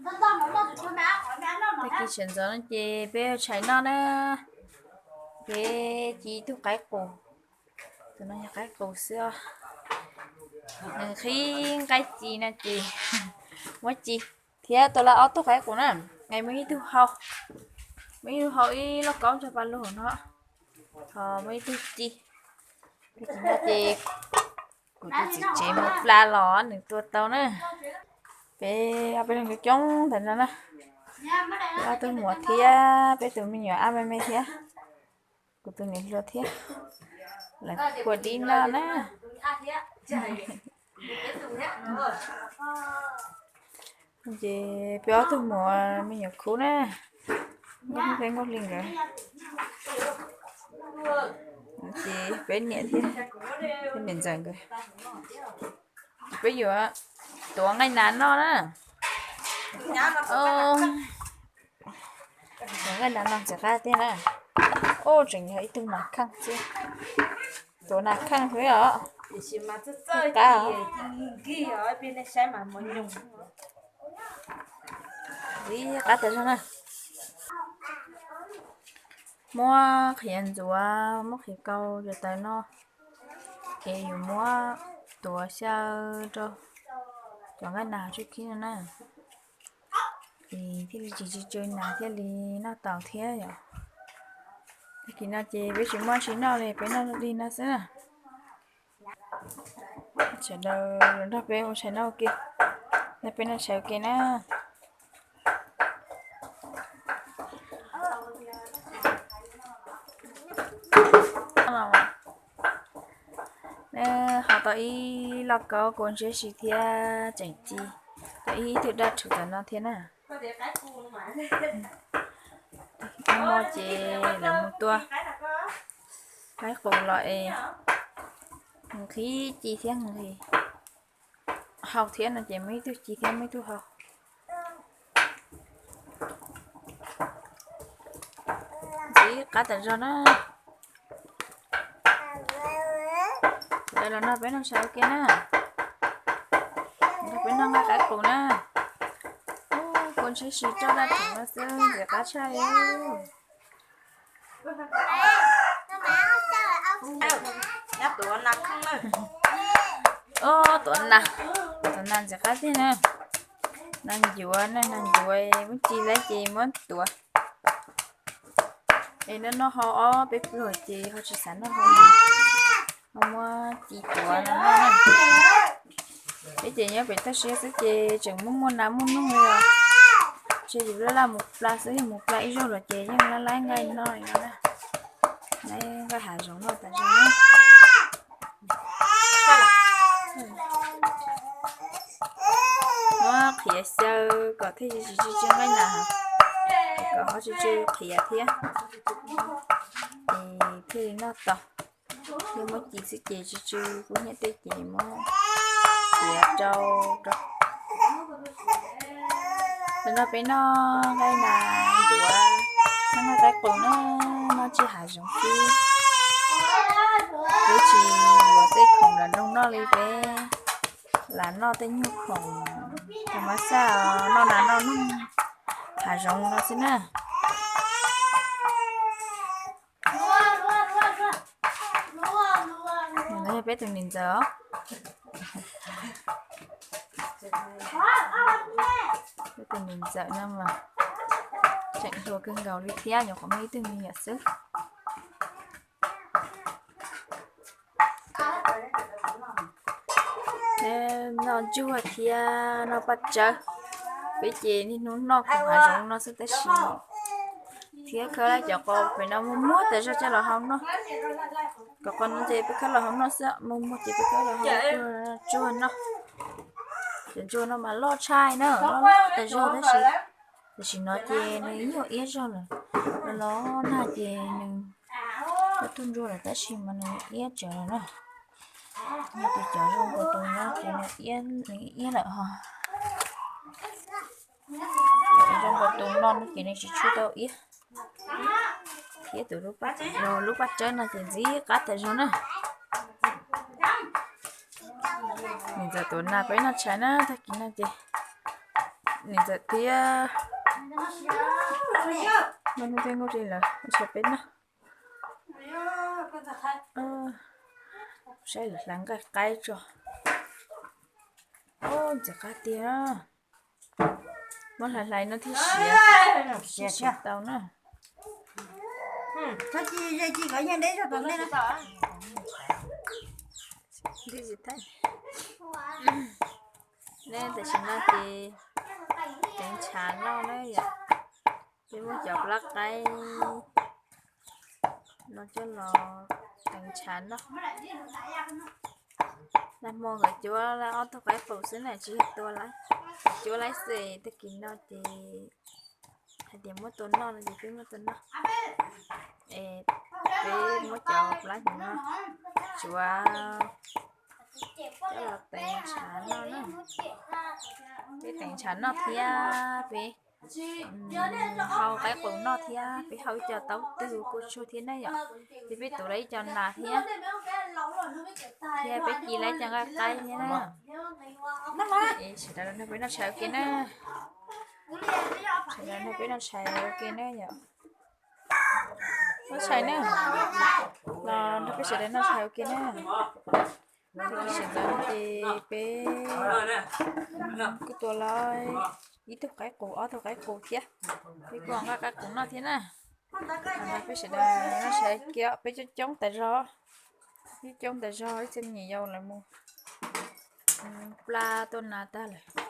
Tag kis sawv ntxov no ces peb ua tshais noj na. Peb ci ib tug qaib qus, tus no yog qaib qus xwb os. Nws qhib nqaij ci no ces muab ci thiab tua lawm ob tug qaib qus na. Muaj ib tug hau, muaj ib tug hau ib lauj kaub nrog paj lug no, ho muaj ib tug ci. Tag kis no ces kuv tus txiv tsev mus plas los nws tua tau na. Peb ob peb leeg coob coob ntawm no na. Ob tug muam thiab peb tus me nyuam ab me me thiab, kuv tus niam hluas thiab, lawv kua dib noj na. Ces peb ob tug muam me nyuam khub na, peb nkauj hli nkawd, ces peb niam thiab, peb niam ntxawm nkawd. Peb yuav tuav nqaij nas noj na. Tuav nqaij nas no ntxim qab tiag na. Ub, tseem yog ib tug nas kheej xwb. Tuav nas kheej xwb os. Qab os. Ib qab tas zog na. Muab qhiav ntxuav, muab qhiav kau cov taws no, ces yus muab tuav xyaw rau cov nqaij nas tsib khib no na, es thiaj li tsis tsw tsw nas thiaj li noj tau thiab yom. Tag kis no ces peb tsis muaj tsis noj li, peb noj li no xwb na. Sawv daws los nrog peb ua tshais noj ua ke, nrog peb noj tshais ua ke na. Ho tau ib lauj kaub kua ntshiab si thiab tseem ci tau ib tug dab rhuv tom no thiab na. Hmo ces lawv mus tua qaib qus los es nqhis ci thiab nqhis hau thiab no ces muaj ib tug ci thiab muaj ib tug hau. Ntxim qab tas zog na. Lawv los nrog peb noj tshais ua ke na. Nrog peb noj nqaij qaib qus na. Kua ntshiab si roj dab rhuv no xwb ntxim qab tshaj li. Ob, tuav nas, tuav nas ntxim qab tiag na. Nas ncuav na, nas ncuav muab ci lawm ces muab tuav. Es noj noj hau ob peb pluag ces ho tsis xav noj hau, ho muab ci tuav no noj na. Peb ces nyob pem toj siab xwb ces tseem muaj muaj nas muaj noog li os. Ntshe yus laj laj mus plas xwb, yog mus plas ib zaug los ces yeej laj laj nqaij noj li no na. Laj nqaij hav zoov noj tas zog na. Muab qhiav xyaw kom thiaj tsis tsw tsw nqaij nas, kom ho tsw tsw qhiav thiab, es thiaj li noj tau. Yog muab ci xwb ces tsw tsw kub hnyiab tej ces muab qhiav rau rau. Tam no peb noj nqaij nas ncuav, noj nqaij qaib qus na, noj tsis hav zoov xwb. Peb tsis yuav tej khoom nram nroog noj li, peb lam noj tej nyuag khoom thaum mab xaj, noj nas noj noog hav zoov no xwb na. Nws yog peb tus niam ntxawm os. Peb tus niam ntxawm no mas tseem hluas kawg nkaus li thiab, nyuam qhuav muaj ib tug me nyuam xwb. Noj ntsuag thiab noj paj tsawb. Peb ces niaj hnub noj khoom hav zoov no xwb tab sis thiab khawb cov qos pem no muag muag tas zog coj los hau noj. Cov qos no ces peb khawb los hau noj xwb, muag muag ces peb khawb los hau tsuag noj. Cov ntsuag no mas loj tshaj na, loj loj tas zog tab sis tam sim no ces nws nyuag iab zog lawm. Los los nag ces nws loj tug ntsuag lawm tab sis mas nws iab tsawv lawm na. Nws tus cov zoo nkaus tus no ces nws iab lawm ho. Cov zoo nkaus tus no no ces nws tsis tshua tau iab. Thiab tus lub paj tsawb no ces ntxim qab tas zog na. Niam ntxawm tuav nas peb noj tshais na, tag kis no ces niam ntxawm thiab noj hnub thiab nkuj li lawm, ua tshais peb noj. Saib lawv hlais nqaij qaib tso. Ub, ntxim qab tiag. Muab hlais hlais no thiaj siav, siav tau na. Ne tam sim no ces teev ntshav noj na yom. Peb muab cov plab qaib no coj los teev ntshav noj. Nag hmo nkawd cuab ob tug qaib qus xwb na, tsis yog tua lawm. Cuab lawm xwb, tag kis no ces hais tias muab tua noj no ces peb muab tua noj. Es peb muab cov plab hnyuv no tsuav coj los teev ntshav noj na. Peb teev ntshav noj thiab peb hau qaib qus noj thiab peb hau ib co taub twg kua tsuag thiab na yom. Ces peb tuav lawm ib co nas thiab, thiab peb ci lawm ib co nqaij qaib thiab na. Es sawv daws los nrog peb noj tshais ua ke na. Sawv daws nrog peb noj tshais ua ke na yom. Noj tshais na, los nrog peb sawv daws noj tshais ua ke na. Tag kis sawv ntxov ces peb kuj tua lawm ib tug qaib qus ob tug qaib qus thiab, peb kuj nqa qaib qus noj thiab na. Peb sawv daws noj tshais ua ke, peb coob coob tas zog, coob coob tas zog, ib txhia me nyuam yaus lawv mus plab tuaj nas tag lawm.